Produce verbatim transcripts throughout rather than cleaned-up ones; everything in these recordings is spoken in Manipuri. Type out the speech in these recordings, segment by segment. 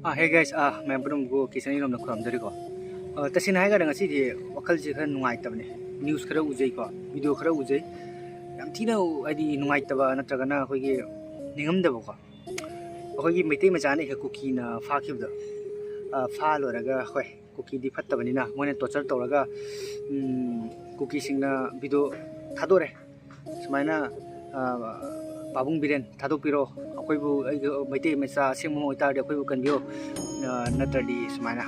ꯑꯥ, hey guys, ꯑꯥ, ꯃꯌꯥꯝ ꯄꯨꯝꯅꯃꯛꯄꯨ ꯀꯤꯆꯟ ꯏꯔꯣꯝꯗ ꯈꯨꯔꯨꯝꯖꯔꯤꯀꯣ꯫ ꯑꯥ, ꯇꯁꯦꯡꯅ ꯍꯥꯏꯔꯀꯥꯟꯗ ꯉꯁꯤꯗꯤ ꯋꯥꯈꯜꯁꯦ ꯈꯔ ꯅꯨꯡꯉꯥꯏꯇꯕꯅꯦ꯫ News ꯈꯔ ꯎꯖꯩꯀꯣ, video ꯈꯔ ꯎꯖꯩ꯫ ꯌꯥꯝ ꯊꯤꯅ, ꯍꯥꯏꯗꯤ, ꯅꯨꯡꯉꯥꯏꯇꯕ ꯅꯠꯇ꯭ꯔꯒꯅ ꯑꯩꯈꯣꯏꯒꯤ ꯅꯤꯡꯉꯝꯗꯕꯀꯣ꯫ ꯑꯩꯈꯣꯏꯒꯤ ꯃꯩꯇꯩ ꯃꯆꯥꯅ ꯍꯦꯛ ꯀꯨꯀꯤꯅ ꯐꯥꯈꯤꯕꯗꯣ, ꯑꯥ, ꯐꯥ ꯂꯣꯏꯔꯒ, ꯍꯣꯏ, ꯀꯨꯀꯤꯗꯤ ꯐꯠꯇꯕꯅꯤꯅ ꯃꯣꯏꯅ torture ꯇꯧꯔꯒ, ꯎꯝ, ꯀꯨꯀꯤꯁꯤꯡꯅ video ꯊꯥꯗꯣꯔꯦ꯫ ꯁꯨꯃꯥꯏꯅ, ꯑ, "ꯄꯥꯕꯨꯡ ꯕꯤꯔꯦꯟ, ꯊꯥꯗꯣꯛꯄꯤꯔꯣ, ꯑꯩꯈꯣꯏꯕꯨ, ꯑꯩꯒꯤ ꯃꯩꯇꯩ ꯃꯆꯥ ꯑꯁꯦꯡꯕ ꯑꯃ ꯑꯣꯏꯇꯥꯔꯗꯤ ꯑꯩꯈꯣꯏꯕꯨ ꯀꯟꯕꯤꯌꯣ, ꯑ, ꯅꯠꯇ꯭ꯔꯗꯤ" ꯁꯨꯃꯥꯏꯅ,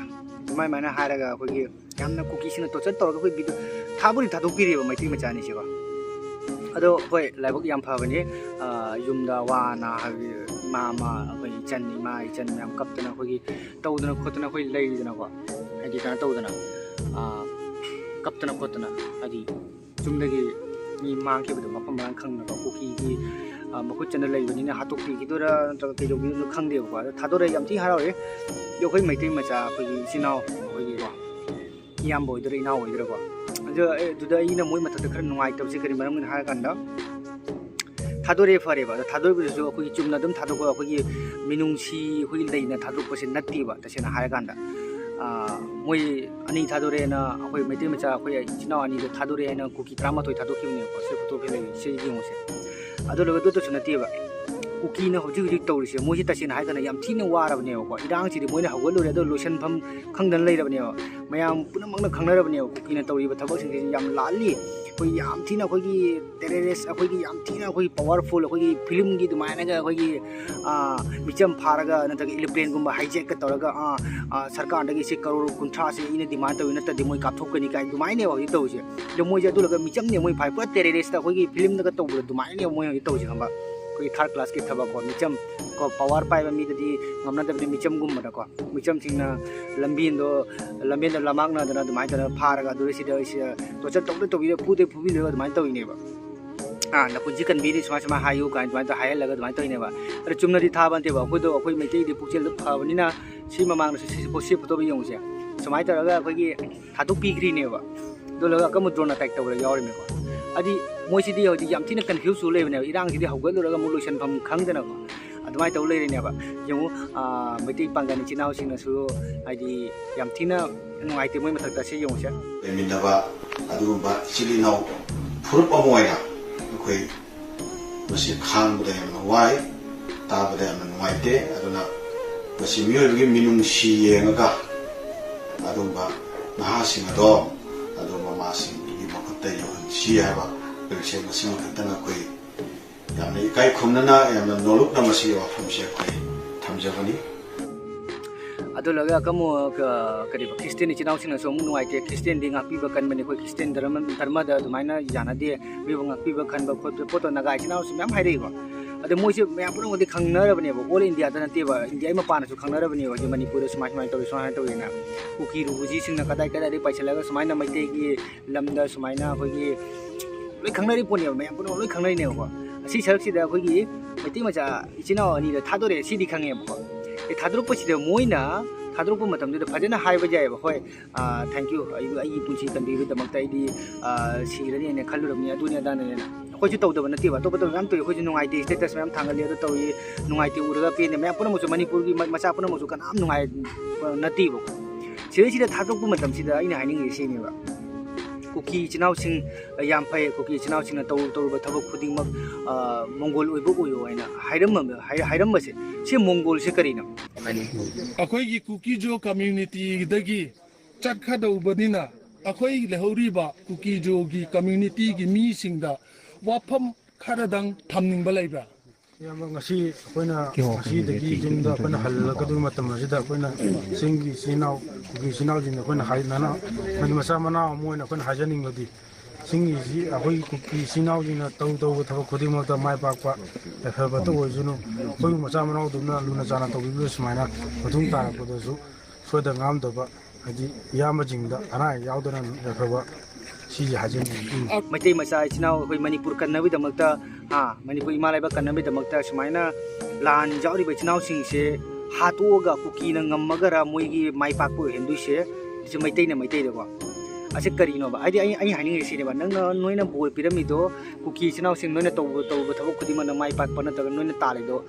ꯑꯗꯨꯃꯥꯏ, ꯑꯗꯨꯃꯥꯏꯅ ꯍꯥꯏꯔꯒ ꯑꯩꯈꯣꯏꯒꯤ ꯌꯥꯝꯅ ꯀꯨꯀꯤꯁꯤꯡꯅ torture ꯇꯧꯔꯒ ꯑꯩꯈꯣꯏ video ꯊꯥꯕꯨꯗꯤ ꯊꯥꯗꯣꯛꯄꯤꯔꯤꯕ ꯃꯩꯇꯩ ꯃꯆꯥ ꯑꯅꯤꯁꯦꯀꯣ꯫ ꯑꯗꯣ ꯍꯣꯏ, ꯂꯥꯏꯕꯛ ꯌꯥꯝ ꯐꯕꯅꯤ꯫ ꯑ, ꯌꯨꯝꯗ ꯑꯋꯥ ꯑꯅꯥ, ꯍꯥꯏꯕꯗꯤ ꯏꯃꯥ ꯑꯃ, ꯑꯩꯈꯣꯏ ꯏꯆꯟ, ꯏꯃꯥ ꯏꯆꯟ ꯃꯌꯥꯝ ꯀꯞꯇꯅ ꯑꯩꯈꯣꯏꯒꯤ ꯇꯧꯗꯅ ꯈꯣꯠꯇꯅ ꯑꯩꯈꯣꯏ ꯂꯩꯔꯤꯗꯅꯀꯣ, ꯍꯥꯏꯗꯤ ꯀꯩꯅꯣ ꯇꯧꯗꯅ, ꯑ, ꯀꯞꯇꯅ ꯈꯣꯠꯇꯅ, ꯍꯥꯏꯗꯤ ꯆꯨꯝꯗꯒꯤ ꯃꯤ ꯃꯥꯡꯈꯤꯕꯗꯣ ꯃꯐꯝ ꯃꯔꯥꯡ ꯈꯪꯗꯅꯀꯣ, ꯀꯨꯀꯤꯒꯤ, ꯑ, ꯃꯈꯨꯠ ꯆꯟꯗ ꯂꯩꯕꯅꯤꯅ ꯍꯥꯠꯇꯣꯛꯄꯤꯈꯤꯗꯣꯏꯔꯥ ꯅꯠꯇ꯭ꯔꯒ ꯀꯩꯗꯧꯕꯤꯗꯣꯏꯅꯣ ꯈꯪꯗꯦꯕꯀꯣ꯫ ꯑꯗꯣ ꯊꯥꯗꯣꯔꯛꯑꯦ, ꯌꯥꯝ ꯊꯤ ꯍꯔꯥꯎꯔꯦ꯫ ꯑꯗꯣ ꯑꯩꯈꯣꯏ ꯃꯩꯇꯩ ꯃꯆꯥ, ꯑꯩꯈꯣꯏꯒꯤ ꯏꯆꯤꯟ ꯏꯅꯥꯎ, ꯑꯩꯈꯣꯏꯒꯤꯀꯣ, ꯏꯌꯥꯝꯕ ꯑꯣꯏꯗꯣꯏꯔꯥ ꯏꯅꯥꯎ ꯑꯣꯏꯗꯣꯏꯔꯥꯀꯣ꯫ ꯑꯗꯣ ꯑꯩ, ꯑꯗꯨꯗ ꯑꯩꯅ ꯃꯣꯏ ꯃꯊꯛꯇ ꯈꯔ ꯅꯨꯡꯉꯥꯏꯇꯕꯁꯦ ꯀꯔꯤ ꯃꯔꯝꯒꯤꯅꯣ ꯍꯥꯏꯔꯀꯥꯟꯗ, ꯊꯥꯗꯣꯔꯛꯑꯦ, ꯐꯔꯦꯕ꯫ ꯑꯗꯣ ꯊꯥꯗꯣꯔꯛꯄꯗꯨꯁꯨ ꯑꯩꯈꯣꯏꯒꯤ ꯆꯨꯝꯅ ꯑꯗꯨꯝ ꯊꯥꯗꯣꯛꯄ, ꯑꯩꯈꯣꯏꯒꯤ ꯃꯤꯅꯨꯡꯁꯤ, ꯑꯩꯈꯣꯏꯒꯤ ꯂꯩꯅ ꯊꯥꯗꯣꯛꯄꯁꯦ ꯅꯠꯇꯦꯕ, ꯇꯁꯦꯡꯅ ꯍꯥꯏꯔꯀꯥꯟꯗ꯫ ꯑꯥ, ꯃꯣꯏ ꯑꯅꯤ ꯊꯥꯗꯣꯔꯛꯑꯦꯅ ꯑꯩꯈꯣꯏ ꯃꯩꯇꯩ ꯃꯆꯥ, ꯑꯩꯈꯣꯏ ꯏꯆꯤꯟ ꯏꯅꯥꯎ ꯑꯅꯤꯗꯣ ꯊꯥꯗꯣꯔꯛꯑꯦꯅ ꯀꯨꯀꯤ ꯇꯔꯥꯃꯥꯊꯣꯏ ꯊꯥꯗꯣꯛꯈꯤꯕꯅꯦꯕꯀꯣ꯫ ꯁꯤ photo ꯐꯤꯂꯝ ꯁꯤ ꯌꯦꯡꯉꯨꯁꯦ꯫ ꯑꯗꯨ ꯂꯣꯏꯔꯒ ꯑꯗꯨꯗꯁꯨ ꯅꯠꯇꯦꯕ, ꯀꯨꯀꯤꯅ ꯍꯧꯖꯤꯛ ꯍꯧꯖꯤꯛ ꯇꯧꯔꯤꯁꯦ, ꯃꯣꯏꯁꯦ ꯇꯁꯦꯡꯅ ꯍꯥꯏꯔꯒꯅ ꯌꯥꯝ ꯊꯤꯅ ꯋꯥꯔꯕꯅꯦꯕꯀꯣ꯫ ꯏꯔꯥꯡꯁꯤꯗꯤ ꯃꯣꯏꯅ ꯍꯧꯒꯠꯂꯨꯔꯦ, ꯑꯗꯣ ꯂꯣꯏꯁꯤꯟꯐꯝ ꯈꯪꯗꯅ ꯂꯩꯔꯕꯅꯦꯕ꯫ ꯃꯌꯥꯝ ꯄꯨꯝꯅꯃꯛꯅ ꯈꯪꯅꯔꯕꯅꯦꯕ ꯀꯨꯀꯤꯅ ꯇꯧꯔꯤꯕ ꯊꯕꯛꯁꯤꯡꯁꯦ ꯌꯥꯝ ꯂꯥꯜꯂꯤ, ꯑꯩꯈꯣꯏ ꯌꯥꯝ ꯊꯤꯅ ꯑꯩꯈꯣꯏꯒꯤ terrorist, ꯑꯩꯈꯣꯏꯒꯤ ꯌꯥꯝ ꯊꯤꯅ ꯑꯩꯈꯣꯏꯒꯤ powerful, ꯑꯩꯈꯣꯏꯒꯤ ꯐꯤꯂꯝꯒꯤ ꯑꯗꯨꯃꯥꯏꯅꯒ ꯑꯩꯈꯣꯏꯒꯤ, ꯑꯥ, ꯃꯤꯆꯝ ꯐꯥꯔꯒ ꯅꯠꯇ꯭ꯔꯒ aeroplane ꯒꯨꯝꯕ hijack ꯀ ꯇꯧꯔꯒ, ꯑꯥ, ꯑꯥ, ꯁꯔꯀꯥꯔꯗꯒꯤ ꯁꯤ ꯀꯔꯣꯔ ꯀꯨꯟꯊ꯭ꯔꯥꯁꯦ ꯑꯩꯅ demand ꯇꯧꯏ, ꯅꯠꯇ꯭ꯔꯗꯤ ꯃꯣꯏ ꯀꯥꯞꯊꯣꯛꯀꯅꯤ ꯀꯥꯏꯅ ꯑꯗꯨꯃꯥꯏꯅꯅꯦꯕ ꯍꯧꯖꯤꯛ ꯇꯧꯔꯤꯁꯦ꯫ ꯑꯗꯣ ꯃꯣꯏꯁꯦ ꯑꯗꯨ ꯂꯣꯏꯔꯒ ꯃꯤꯆꯝꯅꯦ ꯃꯣꯏ ꯐꯥꯏ, ꯄꯨꯔꯥ terrorist ꯇ ꯑꯩꯈꯣꯏꯒꯤ ꯐꯤꯂꯝꯗꯒ ꯇꯧꯕꯗꯣ ꯑꯗꯨꯃꯥꯏꯅꯅꯦꯕ ꯃꯣꯏ ꯍꯧꯖꯤꯛ ꯇꯧꯔꯤꯁꯦ, ꯈꯪꯕ? ꯑꯩꯈꯣꯏꯒꯤ third class ꯀꯤ ꯊꯕꯛ ꯀꯣ, ꯃꯤꯆꯝ ꯀꯣ, power ꯄꯥꯏꯕ ꯃꯤꯗꯗꯤ ꯉꯝꯅꯗꯕꯅꯤ ꯃꯤꯆꯝꯒꯨꯝꯕꯗꯀꯣ꯫ ꯃꯤꯆꯝꯁꯤꯡꯅ ꯂꯝꯕꯦꯟꯗꯣ, ꯂꯝꯕꯦꯟꯗ ꯂꯝꯃꯥꯡꯅꯗꯅ ꯑꯗꯨꯃꯥꯏꯅ ꯇꯧꯗꯅ ꯐꯥꯔꯒ ꯑꯗꯨꯗ ꯁꯤꯗ, ꯁꯤꯗ torture ꯇꯧꯗ ꯇꯧꯕꯤꯗ ꯐꯨꯗ ꯐꯨꯕꯤꯔꯒ ꯑꯗꯨꯃꯥꯏꯅ ꯇꯧꯔꯤꯅꯦꯕ꯫ ꯑꯥ, "ꯅꯄꯨꯟꯁꯤ ꯀꯟꯕꯤꯔꯤ ꯁꯨꯃꯥꯏ ꯁꯨꯃꯥꯏ ꯍꯥꯏꯌꯨ" ꯀꯥꯏꯅ ꯑꯗꯨꯃꯥꯏꯅ ꯇꯧꯔ ꯍꯥꯏꯍꯜꯂꯒ ꯑꯗꯨꯃꯥꯏꯅ ꯇꯧꯔꯤꯅꯦꯕ꯫ ꯑꯗꯣ ꯆꯨꯝꯅꯗꯤ ꯊꯥꯕ ꯅꯠꯇꯦꯕ, ꯑꯩꯈꯣꯏꯗꯣ, ꯑꯩꯈꯣꯏ ꯃꯩꯇꯩꯗꯤ ꯄꯨꯛꯆꯦꯜꯗꯣ ꯐꯕꯅꯤꯅ ꯁꯤ ꯃꯃꯥꯡꯗꯁꯨ ꯁꯤ, ꯁꯤ photo ꯌꯦꯡꯉꯨꯁꯦ, ꯁꯨꯃꯥꯏꯅ ꯇꯧꯔꯒ ꯑꯩꯈꯣꯏꯒꯤ ꯊꯥꯗꯣꯛꯄꯤꯈ꯭ꯔꯤꯅꯦꯕ꯫ ꯑꯗꯨ ꯂꯣꯏꯔꯒ ꯑꯀꯟꯕ drone attack ꯇꯧꯕꯗ ꯌꯥꯎꯔꯤꯅꯦꯀꯣ꯫ ꯍꯥꯏꯗꯤ ꯃꯣꯏꯁꯤꯗꯤ ꯍꯧꯖꯤꯛ ꯌꯥꯝ ꯊꯤꯅ confuse ꯆꯨ ꯂꯩꯕꯅꯦꯕ, ꯏꯔꯥꯡꯁꯤꯗꯤ ꯍꯧꯒꯠꯂꯨꯔꯒ ꯑꯃꯨꯛ ꯂꯣꯏꯁꯤꯟꯐꯝ ꯈꯪꯗꯅꯀꯣ꯫ ꯑꯗꯨꯃꯥꯏꯅ ꯇꯧ ꯂꯩꯔꯤꯅꯦꯕ꯫ ꯌꯦꯡꯉꯨ, ꯑꯥ, ꯃꯩꯇꯩ ꯄꯥꯡꯒꯜ ꯏꯆꯤꯟ ꯏꯅꯥꯎꯁꯤꯡꯅꯁꯨ ꯍꯥꯏꯗꯤ ꯌꯥꯝ ꯊꯤꯅ ꯅꯨꯡꯉꯥꯏꯇꯦ ꯃꯣꯏ ꯃꯊꯛꯇ꯫ ꯁꯤ ꯌꯦꯡꯉꯨꯁꯦ꯫ ꯂꯩꯃꯤꯟꯅꯕ ꯑꯗꯨꯒꯨꯝꯕ ꯏꯆꯤꯜ ꯏꯅꯥꯎ ꯐꯨꯔꯨꯞ ꯑꯃ ꯑꯣꯏꯅ ꯑꯩꯈꯣꯏ ꯃꯁꯤ ꯈꯥꯡꯕꯗ ꯌꯥꯝꯅ ꯋꯥꯏ, ꯇꯥꯕꯗ ꯌꯥꯝꯅ ꯅꯨꯡꯉꯥꯏꯇꯦ꯫ ꯑꯗꯨꯅ ꯃꯁꯤ ꯃꯤꯑꯣꯏꯕꯒꯤ ꯃꯤꯅꯨꯡꯁꯤ ꯌꯦꯡꯉꯒ ꯑꯗꯨꯒꯨꯝꯕ ꯅꯍꯥꯁꯤꯡ ꯑꯗꯣ ꯑꯗꯨꯒꯨꯝꯕ ꯃꯥꯁꯤꯡꯒꯤ ꯃꯈꯨꯠꯇ ꯌꯧꯍꯟꯁꯤ ꯍꯥꯏꯕ ꯑꯩꯈꯣꯏ ꯃꯁꯤꯃ ꯈꯛꯇꯪ ꯑꯩꯈꯣꯏ ꯌꯥꯝꯅ ꯏꯀꯥꯏ ꯈꯨꯝꯅꯅ, ꯌꯥꯝꯅ ꯅꯣꯂꯨꯛꯅ ꯃꯁꯤꯒꯤ ꯋꯥꯐꯝꯁꯦ ꯑꯩꯈꯣꯏ ꯊꯝꯖꯕꯅꯤ꯫ ꯑꯗꯨ ꯂꯣꯏꯔꯒ ꯑꯃꯨꯛ, ꯑ, ꯀꯔꯤꯕ, ꯈ꯭ꯔꯤꯁꯇꯤꯌꯥꯟ ꯏꯆꯤꯟ ꯏꯅꯥꯎꯁꯤꯡꯅꯁꯨ ꯑꯃꯨꯛ ꯅꯨꯡꯉꯥꯏꯇꯦ, ꯈ꯭ꯔꯤꯁꯇꯤꯌꯥꯟꯗꯤ ꯉꯥꯛꯄꯤꯕ ꯀꯟꯕꯅꯤ, ꯑꯩꯈꯣꯏ ꯈ꯭ꯔꯤꯁꯇꯤꯌꯥꯟ ꯙꯔꯃ, ꯙꯔꯃꯗ ꯑꯗꯨꯃꯥꯏꯅ ꯌꯥꯅꯗꯦ, ꯃꯤꯕꯨ ꯉꯥꯛꯄꯤꯕ ꯀꯟꯕ ꯈꯣꯠꯄ ꯄꯣꯠꯇꯣ ꯅꯥꯒꯥ ꯏꯆꯤꯟ ꯏꯅꯥꯎꯁꯨ ꯃꯌꯥꯝ ꯍꯥꯏꯔꯛꯏꯀꯣ꯫ ꯑꯗꯣ ꯃꯣꯏꯁꯦ ꯃꯌꯥꯝ ꯄꯨꯝꯅꯃꯛꯇꯤ ꯈꯪꯅꯔꯕꯅꯦꯕ, all India ꯗ ꯅꯠꯇꯦꯕ, ꯏꯟꯗꯤꯌꯥꯒꯤ ꯃꯄꯥꯟꯗꯁꯨ ꯈꯪꯅꯔꯕꯅꯦꯕ, ꯍꯧꯖꯤꯛ ꯃꯅꯤꯄꯨꯔꯗ ꯁꯨꯃꯥꯏ ꯁꯨꯃꯥꯏꯅ ꯇꯧꯔꯤ, ꯁꯨꯃꯥꯏꯅ ꯇꯧꯔꯤꯅ꯫ ꯀꯨꯀꯤ ꯔꯨꯕꯨꯖꯤꯁꯤꯡꯅ ꯀꯗꯥꯏ ꯀꯗꯥꯏꯗꯒꯤ ꯄꯥꯏꯁꯤꯜꯂꯒ ꯁꯨꯃꯥꯏꯅ ꯃꯩꯇꯩꯒꯤ ꯂꯝꯗ ꯁꯨꯃꯥꯏꯅ ꯑꯩꯈꯣꯏꯒꯤ ꯂꯣꯏ ꯈꯪꯅꯔꯤ ꯄꯣꯠꯅꯦꯕ, ꯃꯌꯥꯝ ꯄꯨꯝꯅꯃꯛ ꯂꯣꯏ ꯈꯪꯅꯔꯤꯅꯦꯕꯀꯣ꯫ ꯑꯁꯤ ꯁꯔꯨꯛꯁꯤꯗ ꯑꯩꯈꯣꯏꯒꯤ ꯃꯩꯇꯩ ꯃꯆꯥ ꯏꯆꯤꯟ ꯏꯅꯥꯎ ꯑꯅꯤꯗ ꯊꯥꯗꯣꯔꯛꯑꯦ, ꯁꯤꯗꯤ ꯈꯪꯉꯦꯕꯀꯣ꯫ ꯑꯦ, ꯊꯥꯗꯣꯔꯛꯄꯁꯤꯗ ꯃꯣꯏꯅ ꯊꯥꯗꯣꯔꯛꯄ ꯃꯇꯝꯗꯨꯗ ꯐꯖꯅ ꯍꯥꯏꯕ ꯌꯥꯏꯑꯕ, "ꯍꯣꯏ, ꯑꯥ, thank you, ꯑꯩ, ꯑꯩꯒꯤ ꯄꯨꯟꯁꯤ ꯀꯟꯕꯤꯕꯒꯤꯗꯃꯛꯇ ꯑꯩꯗꯤ, ꯑꯥ, ꯁꯤꯔꯅꯤ ꯍꯥꯏꯅ ꯈꯜꯂꯨꯔꯕꯅꯤ, ꯑꯗꯨꯅꯤ ꯑꯗꯥꯅꯦꯅ"꯫ ꯑꯩꯈꯣꯏꯁꯨ ꯇꯧꯗꯕ ꯅꯠꯇꯦꯕ, ꯑꯇꯣꯞ ꯑꯇꯣꯞꯄ ꯃꯌꯥꯝ ꯇꯧꯏ, ꯑꯩꯈꯣꯏꯁꯨ ꯅꯨꯡꯉꯥꯏꯇꯦ, status ꯃꯌꯥꯝ ꯊꯥꯡꯒꯠꯂꯤ, ꯑꯗꯨ ꯇꯧꯏ, ꯅꯨꯡꯉꯥꯏꯇꯦ ꯎꯔꯒ ꯄꯦꯟꯗꯦ, ꯃꯌꯥꯝ ꯄꯨꯝꯅꯃꯛꯁꯨ, ꯃꯅꯤꯄꯨꯔꯒꯤ ꯃ-, ꯃꯆꯥ ꯄꯨꯝꯅꯃꯛꯁꯨ ꯀꯅꯥꯝ ꯅꯨꯡꯉꯥꯏꯕ ꯅꯠꯇꯦꯕꯀꯣ꯫ ꯁꯤꯗꯩꯁꯤꯗ ꯊꯥꯗꯣꯛꯄ ꯃꯇꯝꯁꯤꯗ ꯑꯩꯅ ꯍꯥꯏꯅꯤꯡꯉꯤꯁꯦ ꯁꯤꯅꯦꯕ, ꯀꯨꯀꯤ ꯏꯆꯤꯟ ꯏꯅꯥꯎꯁꯤꯡ ꯌꯥꯝ ꯐꯩ, ꯀꯨꯀꯤ ꯏꯆꯤꯟ ꯏꯅꯥꯎꯁꯤꯡꯅ ꯇꯧ-, ꯇꯧꯔꯨꯕ ꯊꯕꯛ ꯈꯨꯗꯤꯡꯃꯛ, ꯑ, ꯃꯣꯡꯒꯣꯜ ꯑꯣꯏꯕ ꯑꯣꯏꯌꯣ ꯍꯥꯏꯅ ꯍꯥꯏꯔꯝꯃ-, ꯍꯥꯏ-, ꯍꯥꯏꯔꯝꯕꯁꯦ, ꯁꯤ ꯃꯣꯡꯒꯣꯜꯁꯦ ꯀꯔꯤꯅꯣ? ꯑꯩꯈꯣꯏꯒꯤ ꯀꯨꯀꯤꯖꯣ ꯀꯝꯃ꯭ꯌꯨꯅꯤꯇꯤꯗꯒꯤ ꯆꯠꯀꯗꯧꯕꯅꯤꯅ, ꯑꯩꯈꯣꯏ ꯂꯩꯍꯧꯔꯤꯕ ꯀꯨꯀꯤꯖꯣꯒꯤ ꯀꯝꯃ꯭ꯌꯨꯅꯤꯇꯤꯒꯤ ꯃꯤꯁꯤꯡꯗ ꯋꯥꯐꯝ ꯈꯔꯗꯪ ꯊꯝꯅꯤꯡꯕ ꯂꯩꯕ꯭ꯔꯥ? ꯏꯌꯥꯝꯕ, ꯉꯁꯤ ꯑꯩꯈꯣꯏꯅ ꯉꯁꯤꯗꯒꯤ ꯌꯨꯝꯗ ꯑꯩꯈꯣꯏꯅ ꯍꯜꯂꯛꯀꯗꯧꯕ ꯃꯇꯝ ꯑꯁꯤꯗ, ꯑꯩꯈꯣꯏꯅ ꯆꯤꯡꯒꯤ ꯏꯆꯤꯜ ꯏꯅꯥꯎ, ꯀꯨꯀꯤ ꯏꯆꯤꯜ ꯏꯅꯥꯎꯁꯤꯡꯗ ꯑꯩꯈꯣꯏꯅ ꯍꯥꯏ-, ꯅꯅꯥꯎ-, ꯍꯥꯏꯗꯤ ꯃꯆꯥ ꯃꯅꯥꯎ ꯑꯃ ꯑꯣꯏꯅ ꯑꯩꯈꯣꯏꯅ ꯍꯥꯏꯖꯅꯤꯡꯕꯗꯤ, ꯆꯤꯡꯒꯤꯁꯤ ꯑꯩꯈꯣꯏ ꯀꯨꯀꯤ ꯏꯆꯤꯜ ꯏꯅꯥꯎꯁꯤꯡꯅ ꯇꯧ ꯇꯧꯕ ꯊꯕꯛ ꯈꯨꯗꯤꯡꯃꯛꯇ ꯃꯥꯏ ꯄꯥꯛꯄ, ꯌꯥꯏꯐꯕꯇ ꯑꯣꯏꯁꯅꯨ꯫ ꯑꯩꯈꯣꯏꯕꯨ ꯃꯆꯥ ꯃꯅꯥꯎꯗꯧꯅ ꯂꯨꯅ ꯆꯥꯟꯅ ꯇꯧꯕꯤꯕ ꯁꯨꯃꯥꯏꯅ ꯃꯇꯨꯡ ꯇꯥꯔꯛꯄꯗꯁꯨ ꯁꯣꯏꯗ ꯉꯥꯝꯗꯕ, ꯍꯥꯏꯗꯤ ꯏꯌꯥꯝꯕꯁꯤꯡꯗ ꯑꯅꯥ ꯑꯌꯦꯛ ꯌꯥꯎꯗꯅ ꯌꯥꯏꯐꯕ, ꯁꯤꯁꯦ ꯍꯥꯏꯖꯅꯤꯡꯉꯤ꯫ ꯃꯩꯇꯩ ꯃꯆꯥ ꯏꯆꯤꯟ ꯏꯅꯥꯎ ꯑꯩꯈꯣꯏ ꯃꯅꯤꯄꯨꯔ ꯀꯟꯅꯕꯒꯤꯗꯃꯛꯇ, ꯍꯥ, ꯃꯅꯤꯄꯨꯔ ꯏꯃꯥ ꯂꯩꯕꯥꯛ ꯀꯟꯅꯕꯒꯤꯗꯃꯛꯇ ꯁꯨꯃꯥꯏꯅ ꯂꯥꯟ ꯌꯥꯎꯔꯤꯕ ꯏꯆꯤꯟ ꯏꯅꯥꯎꯁꯤꯡꯁꯦ ꯍꯥꯠꯇꯣꯛꯑꯒ ꯀꯨꯀꯤꯅ ꯉꯝꯃꯒꯔ ꯃꯣꯏꯒꯤ ꯃꯥꯏ ꯄꯥꯛꯄ ꯑꯣꯏꯍꯟꯗꯣꯏꯁꯦ? ꯁꯤ ꯃꯩꯇꯩꯅ ꯃꯩꯇꯩꯗꯀꯣ꯫ ꯑꯁꯤ ꯀꯔꯤꯅꯣꯕ? ꯍꯥꯏꯗꯤ ꯑꯩ, ꯑꯩ ꯍꯥꯏꯅꯤꯡꯉꯤꯁꯦ ꯁꯤꯅꯦꯕ, ꯅꯪꯅ, ꯅꯣꯏꯅ ꯕꯣꯏ ꯄꯤꯔꯝꯃꯤꯗꯣ, ꯀꯨꯀꯤ ꯏꯆꯤꯟ ꯏꯅꯥꯎꯁꯤꯡ ꯅꯣꯏꯅ ꯇꯧꯕ, ꯇꯧꯕ ꯊꯕꯛ ꯈꯨꯗꯤꯡꯃꯛꯅ ꯃꯥꯏ ꯄꯥꯛꯄ ꯅꯠꯇ꯭ꯔꯒ ꯅꯣꯏꯅ ꯇꯥꯜꯂꯤꯗꯣ,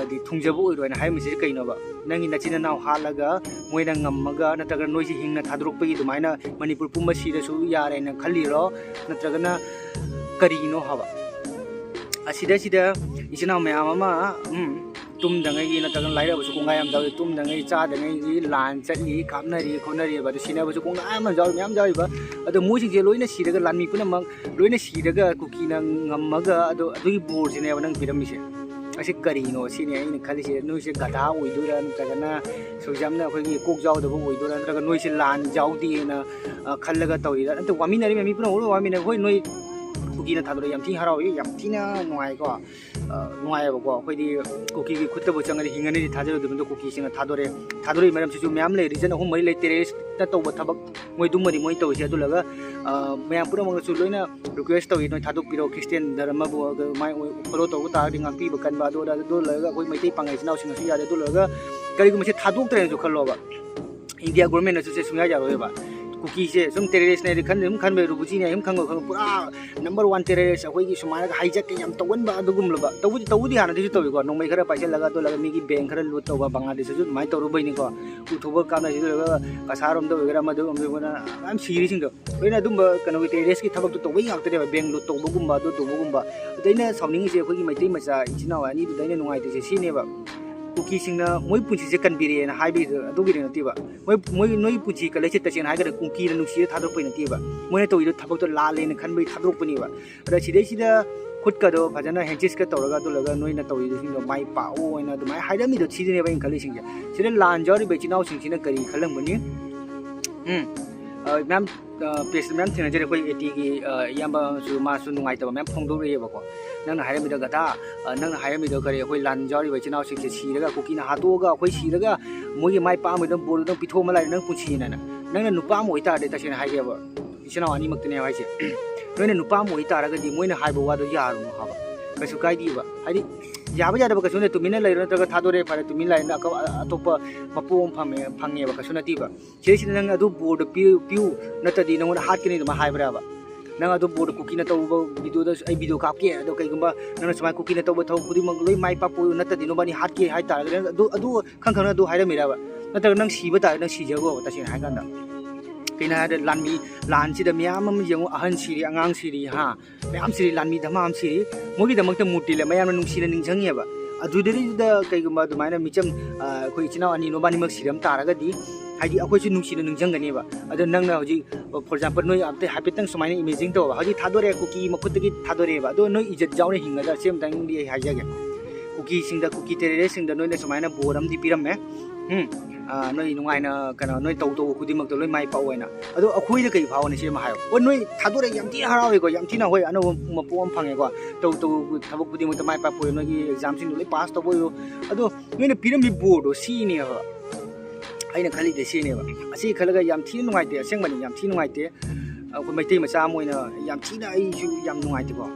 ꯍꯥꯏꯗꯤ ꯊꯨꯡꯖꯕ ꯑꯣꯏꯔꯣꯏꯅ ꯍꯥꯏꯔꯝꯃꯤꯁꯦ ꯀꯩꯅꯣꯕ? ꯅꯪꯒꯤ ꯅꯆꯤꯟ ꯅꯅꯥꯎ ꯍꯥꯠꯂꯒ ꯃꯣꯏꯅ ꯉꯝꯃꯒ, ꯅꯠꯇ꯭ꯔꯒ ꯅꯣꯏꯁꯦ ꯍꯤꯡꯅ ꯊꯥꯗꯣꯔꯛꯄꯒꯤ ꯑꯗꯨꯃꯥꯏꯅ ꯃꯅꯤꯄꯨꯔ ꯄꯨꯝꯕ ꯁꯤꯔꯁꯨ ꯌꯥꯔꯦꯅ ꯈꯜꯂꯤꯔꯣ? ꯅꯠꯇ꯭ꯔꯒꯅ ꯀꯔꯤꯅꯣ ꯍꯥꯏꯕ? ꯑꯁꯤꯗꯩꯁꯤꯗ ꯏꯆꯤꯟ ꯏꯅꯥꯎ ꯃꯌꯥꯝ ꯑꯃ, ꯎꯝ, ꯇꯨꯝꯗꯉꯩꯒꯤ, ꯅꯠꯇ꯭ꯔꯒꯅ ꯂꯥꯏꯔꯕꯁꯨ ꯀꯣꯡꯒꯥꯏ ꯌꯥꯝ ꯆꯥꯎꯏ, ꯇꯨꯝꯗꯉꯩ ꯆꯥꯗꯉꯩꯒꯤ ꯂꯥꯟ ꯆꯠꯂꯤ, ꯀꯥꯞꯅꯔꯤ ꯈꯣꯠꯅꯔꯤꯕ, ꯑꯗꯨ ꯁꯤꯅꯕꯁꯨ ꯀꯣꯡꯒꯥꯏ ꯑꯃ ꯌꯥꯎꯏ, ꯃꯌꯥꯝ ꯌꯥꯎꯔꯤꯕ꯫ ꯑꯗꯣ ꯃꯣꯏꯁꯤꯡꯁꯦ ꯂꯣꯏꯅ ꯁꯤꯔꯒ, ꯂꯥꯟꯃꯤ ꯄꯨꯝꯅꯃꯛ ꯂꯣꯏꯅ ꯁꯤꯔꯒ ꯀꯨꯀꯤꯅ ꯉꯝꯃꯒ, ꯑꯗꯣ ꯑꯗꯨꯒꯤ ꯕꯣꯔꯁꯤꯅꯦꯕ ꯅꯪ ꯄꯤꯔꯝꯃꯤꯁꯦ꯫ ꯑꯁꯤ ꯀꯔꯤꯅꯣ ꯁꯤꯅꯤ ꯑꯩꯅ ꯈꯜꯂꯤꯁꯦ꯫ ꯅꯣꯏꯁꯦ ꯒꯙꯥ ꯑꯣꯏꯗꯣꯏꯔꯥ, ꯅꯠꯇ꯭ꯔꯒꯅ ꯁꯨꯖꯥꯝꯅ ꯑꯩꯈꯣꯏꯒꯤ ꯀꯣꯛ ꯌꯥꯎꯗꯕ ꯑꯣꯏꯗꯣꯏꯔꯥ, ꯅꯠꯇ꯭ꯔꯒ ꯅꯣꯏꯁꯦ ꯂꯥꯟ ꯌꯥꯎꯗꯦꯅ, ꯑ, ꯈꯜꯂꯒ ꯇꯧꯔꯤꯔꯥ? ꯅꯠꯇ꯭ꯔ ꯋꯥꯃꯤꯟꯅꯔꯤꯕ ꯃꯤ ꯄꯨꯝꯅꯃꯛ ꯂꯣꯏ ꯋꯥꯃꯤꯟꯅꯩ꯫ ꯍꯣꯏ, ꯅꯣꯏ ꯀꯨꯀꯤꯅ ꯊꯥꯗꯣꯔꯛꯑꯦ, ꯌꯥꯝ ꯊꯤꯅ ꯍꯔꯥꯎꯏ, ꯌꯥꯝ ꯊꯤꯅ ꯅꯨꯡꯉꯥꯏꯀꯣ꯫ ꯑ, ꯅꯨꯡꯉꯥꯏꯌꯦꯕꯀꯣ꯫ ꯑꯩꯈꯣꯏꯗꯤ ꯀꯨꯀꯤꯒꯤ ꯈꯨꯠꯇꯕꯨ ꯆꯪꯉꯗꯤ ꯍꯤꯡꯉꯅꯤꯗꯤ ꯊꯥꯖꯔꯨꯗꯕꯅꯤꯗꯣ, ꯀꯨꯀꯤꯁꯤꯡꯅ ꯊꯥꯗꯣꯔꯛꯑꯦ꯫ ꯊꯥꯗꯣꯔꯛꯏ ꯃꯔꯝꯁꯤꯁꯨ ꯃꯌꯥꯝ ꯂꯩ, reason ꯑꯍꯨꯝ ꯃꯔꯤ ꯂꯩ꯫ Terrorist ꯇ ꯇꯧꯕ ꯊꯕꯛ ꯃꯣꯏ ꯑꯗꯨꯝꯕꯗꯤ ꯃꯣꯏ ꯇꯧꯔꯤꯁꯦ꯫ ꯑꯗꯨ ꯂꯣꯏꯔꯒ, ꯑ, ꯃꯌꯥꯝ ꯄꯨꯝꯅꯃꯛꯅꯁꯨ ꯂꯣꯏꯅ request ꯇꯧꯏ, ꯅꯣꯏ ꯊꯥꯗꯣꯛꯄꯤꯔꯣ, Christian ꯙꯔꯃꯕꯨ ꯑꯗꯨꯃꯥꯏꯅ follow ꯇꯧꯕ ꯇꯥꯔꯗꯤ ꯉꯥꯛꯄꯤꯕ ꯀꯟꯕ꯫ ꯑꯗꯨ ꯑꯗꯨ ꯂꯣꯏꯔꯒ ꯑꯩꯈꯣꯏ ꯃꯩꯇꯩ ꯄꯥꯉꯜ ꯏꯆꯤꯟ ꯏꯅꯥꯎꯁꯤꯡꯅꯁꯨ ꯌꯥꯗꯦ꯫ ꯑꯗꯨ ꯂꯣꯏꯔꯒ ꯀꯔꯤꯒꯨꯝꯕ ꯁꯤ ꯊꯥꯗꯣꯛꯇ꯭ꯔꯦꯅꯁꯨ ꯈꯜꯂꯣꯕ, ꯏꯟꯗꯤꯌꯥ ꯒꯣꯔꯃꯦꯟꯅꯁꯨ ꯁꯦ ꯁꯨꯡꯌꯥ ꯌꯥꯔꯣꯏꯕ꯫ ꯀꯨꯀꯤꯁꯦ ꯁꯨꯝ terrorist ꯅꯦꯗꯤ ꯈꯟꯕ, ꯑꯗꯨꯝ ꯈꯟꯕ, ꯔꯨꯕꯨꯖꯤꯅꯦ ꯑꯗꯨꯝ ꯈꯟꯕ, ꯈꯟꯕ, ꯄꯨꯔꯥ number one terrorist, ꯑꯩꯈꯣꯏꯒꯤ ꯁꯨꯃꯥꯏꯅꯒ hijack ꯀ ꯌꯥꯝ ꯇꯧꯒꯟꯕ ꯑꯗꯨꯒꯨꯝꯂꯕ꯫ ꯇꯧꯕꯨꯗꯤ, ꯇꯧꯕꯨꯗꯤ ꯍꯥꯟꯅꯗꯩꯁꯨ ꯇꯧꯏꯀꯣ, ꯅꯣꯡꯃꯩ ꯈꯔ ꯄꯥꯏꯁꯤꯜꯂꯒ, ꯑꯗꯨ ꯂꯣꯏꯔꯒ ꯃꯤꯒꯤ bank ꯈꯔ loot ꯇꯧꯕ, ꯕꯪꯒ꯭ꯂꯥꯗꯦꯁꯇꯁꯨ ꯑꯗꯨꯃꯥꯏꯅ ꯇꯧꯔꯨꯕꯩꯅꯤꯀꯣ꯫ ꯎ ꯊꯧꯕ ꯀꯥꯞꯅꯔꯤꯁꯦ꯫ ꯑꯗꯨ ꯂꯣꯏꯔꯒ ꯀꯁꯥꯔꯣꯝꯗ ꯑꯣꯏꯒꯦꯔꯥ, ꯑꯃꯗ ꯑꯣꯏꯒꯦꯔꯥ, ꯃꯌꯥꯝ ꯁꯤꯔꯤꯁꯤꯡꯗꯣ ꯂꯣꯏꯅ ꯑꯗꯨꯝꯕ ꯀꯩꯅꯣꯒꯤ terrorist ꯀꯤ ꯊꯕꯛꯇꯣ ꯇꯧꯕꯩ ꯉꯥꯛꯇꯅꯦꯕ, bank loot ꯇꯧꯕꯒꯨꯝꯕ, ꯑꯗꯨ ꯇꯧꯕꯒꯨꯝꯕ꯫ ꯑꯗ ꯑꯩꯅ ꯁꯥꯎꯅꯤꯡꯉꯤꯁꯦ ꯑꯩꯈꯣꯏꯒꯤ ꯃꯩꯇꯩ ꯃꯆꯥ ꯏꯆꯤꯟ ꯏꯅꯥꯎ ꯑꯅꯤꯗꯨꯗ ꯑꯩꯅ ꯅꯨꯡꯉꯥꯏꯇ꯭ꯔꯤꯁꯦ ꯁꯤꯅꯦꯕ꯫ ꯀꯨꯀꯤꯁꯤꯡꯅ ꯃꯣꯏ ꯄꯨꯟꯁꯤꯁꯦ ꯀꯟꯕꯤꯔꯦꯅ ꯍꯥꯏꯕꯒꯤꯗꯣ ꯑꯗꯨꯒꯤꯗꯤ ꯅꯠꯇꯦꯕ꯫ ꯃꯣꯏ, ꯃꯣꯏ, ꯅꯣꯏ ꯄꯨꯟꯁꯤ ꯀꯜꯂꯛꯏꯁꯦ ꯇꯁꯦꯡꯅ ꯍꯥꯏꯔꯒꯗꯤ ꯀꯨꯀꯤꯅ ꯅꯨꯡꯁꯤꯔ ꯊꯥꯗꯣꯔꯛꯄꯩ ꯅꯠꯇꯦꯕ꯫ ꯃꯣꯏꯅ ꯇꯧꯔꯤꯗꯣ ꯊꯕꯛꯇꯣ ꯂꯥꯜꯂꯦꯅ ꯈꯟꯕꯒꯤ ꯊꯥꯗꯣꯔꯛꯄꯅꯦꯕ꯫ ꯑꯗ ꯁꯤꯗꯩꯁꯤꯗ ꯈꯨꯠꯀꯗꯣ ꯐꯖꯅ handshake ꯀ ꯇꯧꯔꯒ, ꯑꯗꯨꯂꯒ ꯅꯣꯏꯅ ꯇꯧꯔꯤꯕꯁꯤꯡꯗꯣ ꯃꯥꯏ ꯄꯥꯛꯑꯣ ꯍꯥꯏꯅ ꯑꯗꯨꯃꯥꯏꯅ ꯍꯥꯏꯔꯝꯃꯤꯗꯣ ꯁꯤꯗꯅꯦꯕ ꯑꯩꯅ ꯈꯜꯂꯤꯁꯤꯡꯁꯦ꯫ ꯁꯤꯗ ꯂꯥꯟ ꯌꯥꯎꯔꯤꯕ ꯏꯆꯤꯟ ꯏꯅꯥꯎꯁꯤꯡꯁꯤꯅ ꯀꯔꯤ ꯈꯜꯂꯝꯒꯅꯤ? ꯎꯝ, ꯑ, ꯃꯌꯥꯝ, ꯑ, page ꯇ ꯃꯌꯥꯝ ꯊꯦꯡꯅꯖꯔꯦ꯫ ꯑꯩꯈꯣꯏ AT ꯒꯤ, ꯑ, ꯏꯌꯥꯝꯕ ꯑꯃꯁꯨ, ꯃꯥꯁꯨ ꯅꯨꯡꯉꯥꯏꯇꯕ ꯃꯌꯥꯝ ꯐꯣꯡꯗꯣꯛꯂꯛꯑꯦꯕꯀꯣ꯫ ꯅꯪꯅ ꯍꯥꯏꯔꯝꯃꯤꯗꯣ ꯒꯙꯥ, ꯑ, ꯅꯪꯅ ꯍꯥꯏꯔꯝꯃꯤꯗꯣ ꯀꯔꯤ, ꯑꯩꯈꯣꯏ ꯂꯥꯟ ꯌꯥꯎꯔꯤꯕ ꯏꯆꯤꯟ ꯏꯅꯥꯎꯁꯤꯡꯁꯦ ꯁꯤꯔꯒ, ꯀꯨꯀꯤꯅ ꯍꯥꯠꯇꯣꯛꯑꯒ ꯑꯩꯈꯣꯏ ꯁꯤꯔꯒ ꯃꯣꯏꯒꯤ ꯃꯥꯏ ꯄꯥꯛꯑꯝꯕꯗꯣ ꯕꯣꯔꯗꯨꯗꯪ ꯄꯤꯊꯣꯛꯑꯝꯃ ꯂꯥꯛꯏ, ꯅꯪ ꯄꯨꯟꯁꯤꯅ꯫ ꯅꯪꯅ ꯅꯨꯄꯥ ꯑꯃ ꯑꯣꯏꯇꯥꯔꯗꯤ, ꯇꯁꯦꯡꯅ ꯍꯥꯏꯒꯦꯕ, ꯏꯆꯤꯟ ꯏꯅꯥꯎ ꯑꯅꯤꯃꯛꯇꯅꯦ ꯍꯥꯏꯁꯦ꯫ ꯅꯣꯏꯅ ꯅꯨꯄꯥ ꯑꯃ ꯑꯣꯏꯇꯥꯔꯒꯗꯤ ꯃꯣꯏꯅ ꯍꯥꯏꯕ ꯋꯥꯗꯣ ꯌꯥꯔꯨꯅꯨ ꯍꯥꯏꯕ꯫ ꯀꯩꯁꯨ ꯀꯥꯏꯗꯦꯕ꯫ ꯍꯥꯏꯗꯤ ꯌꯥꯕ ꯌꯥꯗꯕ ꯀꯩꯁꯨ ꯅꯠꯇꯦ, ꯇꯨꯃꯤꯟꯅ ꯂꯩꯔꯣ, ꯅꯠꯇ꯭ꯔꯒ ꯊꯥꯗꯣꯔꯛꯑꯦ ꯐꯔꯦ, ꯇꯨꯃꯤꯟ ꯂꯩꯔꯦꯅ ꯑꯀ-, ꯑꯇꯣꯞꯄ ꯃꯄꯣ ꯑꯃ ꯐꯪꯉꯦ, ꯐꯪꯉꯦꯕ, ꯀꯩꯁꯨ ꯅꯠꯇꯦꯕ꯫ ꯁꯤꯗꯩꯁꯤꯗ ꯅꯪ ꯑꯗꯨ ꯕꯣꯔꯗꯣ ꯄꯤꯌꯨ, ꯄꯤꯌꯨ, ꯅꯠꯇ꯭ꯔꯗꯤ ꯅꯪꯉꯣꯟꯗ ꯍꯥꯠꯀꯅꯤ ꯑꯗꯨꯃꯥꯏꯅ ꯍꯥꯏꯕ꯭ꯔꯕ? ꯅꯪ ꯑꯗꯨ ꯕꯣꯔꯗ ꯀꯨꯀꯤꯅ ꯇꯧꯕ ꯚꯤꯗꯤꯑꯣꯗ ꯑꯩ ꯚꯤꯗꯤꯑꯣ ꯀꯥꯞꯀꯦ, ꯑꯗꯣ ꯀꯩꯒꯨꯝꯕ ꯅꯪꯅ ꯁꯨꯃꯥꯏꯅ ꯀꯨꯀꯤꯅ ꯇꯧꯕ ꯊꯕꯛ ꯈꯨꯗꯤꯡꯃꯛ ꯂꯣꯏ ꯃꯥꯏ ꯄꯥꯛꯄ ꯑꯣꯏꯌꯨ, ꯅꯠꯇ꯭ꯔꯗꯤ ꯅꯣꯕꯥꯅꯤ ꯍꯥꯠꯀꯦ ꯍꯥꯏ ꯇꯥꯔꯒꯗꯤ, ꯅꯪ ꯑꯗꯨ, ꯑꯗꯨ ꯈꯪ ꯈꯪꯅ ꯑꯗꯨ ꯍꯥꯏꯔꯝꯃꯤꯔꯕ? ꯅꯠꯇ꯭ꯔꯒ ꯅꯪ ꯁꯤꯕ ꯇꯥꯔꯦ, ꯅꯪ ꯁꯤꯖꯈ꯭ꯔꯣꯕ? ꯇꯁꯦꯡꯅ ꯍꯥꯏ ꯀꯥꯟꯗ, ꯀꯩꯅꯣ ꯍꯥꯏꯔꯗꯤ, ꯂꯥꯟꯃꯤ, ꯂꯥꯟꯁꯤꯗ ꯃꯌꯥꯝ ꯑꯃ ꯌꯦꯡꯉꯨ, ꯑꯍꯟ ꯁꯤꯔꯤ, ꯑꯉꯥꯡ ꯁꯤꯔꯤ, ꯍꯥ, ꯃꯌꯥꯝ ꯁꯤꯔꯤ, ꯂꯥꯟꯃꯤ ꯙꯃꯥ ꯑꯃ ꯁꯤꯔꯤ, ꯃꯣꯏꯒꯤꯗꯃꯛꯇ ꯃꯨꯔꯇꯤ ꯂꯩ, ꯃꯌꯥꯝꯅ ꯅꯨꯡꯁꯤꯅ ꯅꯤꯡꯁꯤꯡꯉꯦꯕ꯫ ꯑꯗꯨꯗꯩꯗꯨꯗ ꯀꯩꯒꯨꯝꯕ ꯑꯗꯨꯃꯥꯏꯅ ꯃꯤꯆꯝ, ꯑ, ꯑꯩꯈꯣꯏ ꯏꯆꯤꯟ ꯏꯅꯥꯎ ꯑꯅꯤ ꯅꯣꯕꯥꯅꯤꯃꯛ ꯁꯤꯔꯝ ꯇꯥꯔꯒꯗꯤ, ꯍꯥꯏꯗꯤ ꯑꯩꯈꯣꯏꯁꯨ ꯅꯨꯡꯁꯤꯅ ꯅꯤꯡꯁꯤꯡꯒꯅꯦꯕ꯫ ꯑꯗꯣ ꯅꯪꯅ ꯍꯧꯖꯤꯛ, for example, ꯅꯣꯏ ꯑꯝꯇ ꯍꯥꯏꯐꯦꯠꯇꯪ ꯁꯨꯃꯥꯏꯅ imagine ꯇꯧꯕ, ꯍꯧꯖꯤꯛ ꯊꯥꯗꯣꯔꯛꯑꯦ, ꯀꯨꯀꯤ ꯃꯈꯨꯠꯇꯒꯤ ꯊꯥꯗꯣꯔꯛꯑꯦꯕ, ꯑꯗꯣ ꯅꯣꯏ ꯏꯖꯠ ꯌꯥꯎꯅ ꯍꯤꯡꯒꯗ꯭ꯔꯥ? ꯁꯤ ꯑꯝꯇꯪꯗꯤ ꯑꯩ ꯍꯥꯏꯖꯒꯦ꯫ ꯀꯨꯀꯤꯁꯤꯡꯗ, ꯀꯨꯀꯤ terroristꯁꯤꯡꯗ ꯅꯣꯏꯅ ꯁꯨꯃꯥꯏꯅ ꯕꯣꯔ ꯑꯃꯗꯤ ꯄꯤꯔꯝꯃꯦ, ꯎꯝ, ꯑ, ꯅꯣꯏ ꯅꯨꯡꯉꯥꯏꯅ, ꯀꯩꯅꯣ, ꯅꯣꯏ ꯇꯧ ꯇꯧꯕ ꯈꯨꯗꯤꯡꯃꯛꯇ ꯂꯣꯏ ꯃꯥꯏ ꯄꯥꯛꯑꯣ ꯍꯥꯏꯅ꯫ ꯑꯗꯣ ꯑꯩꯈꯣꯏꯗ ꯀꯔꯤ ꯐꯥꯎꯒꯅꯤ ꯁꯤ ꯑꯃ ꯍꯥꯏꯌꯣ꯫ ꯑꯣ, ꯅꯣꯏ ꯊꯥꯗꯣꯔꯛꯑꯦ, ꯌꯥꯝ ꯊꯤꯅ ꯍꯔꯥꯎꯋꯦꯀꯣ, ꯌꯥꯝ ꯊꯤꯅ, ꯍꯣꯏ, ꯑꯅꯧꯕ ꯃꯄꯣ ꯑꯃ ꯐꯪꯉꯦꯀꯣ, ꯇꯧ ꯇꯧ ꯊꯕꯛ ꯈꯨꯗꯤꯡꯃꯛꯇ ꯃꯥꯏ ꯄꯥꯛꯄ ꯑꯣꯏꯌꯣ, ꯅꯣꯏꯒꯤ examꯁꯤꯡꯗꯣ ꯂꯣꯏ pass ꯇꯧꯕ ꯑꯣꯏꯌꯣ꯫ ꯑꯗꯣ ꯅꯣꯏꯅ ꯄꯤꯔꯝꯃꯤ ꯕꯣꯔꯗꯣ ꯁꯤꯅꯦꯕ ꯑꯩꯅ ꯈꯜꯂꯤꯁꯦ, ꯁꯤꯅꯦꯕ꯫ ꯑꯁꯤ ꯈꯜꯂꯒ ꯌꯥꯝ ꯊꯤꯅ ꯅꯨꯡꯉꯥꯏꯇꯦ, ꯑꯁꯦꯡꯕꯅꯤ, ꯌꯥꯝ ꯊꯤꯅ ꯅꯨꯡꯉꯥꯏꯇꯦ꯫ ꯑꯩꯈꯣꯏ ꯃꯩꯇꯩ ꯃꯆꯥ ꯑꯃ ꯑꯣꯏꯅ ꯌꯥꯝ ꯊꯤꯅ ꯑꯩꯁꯨ ꯌꯥꯝ ꯅꯨꯡꯉꯥꯏꯇꯦꯀꯣ꯫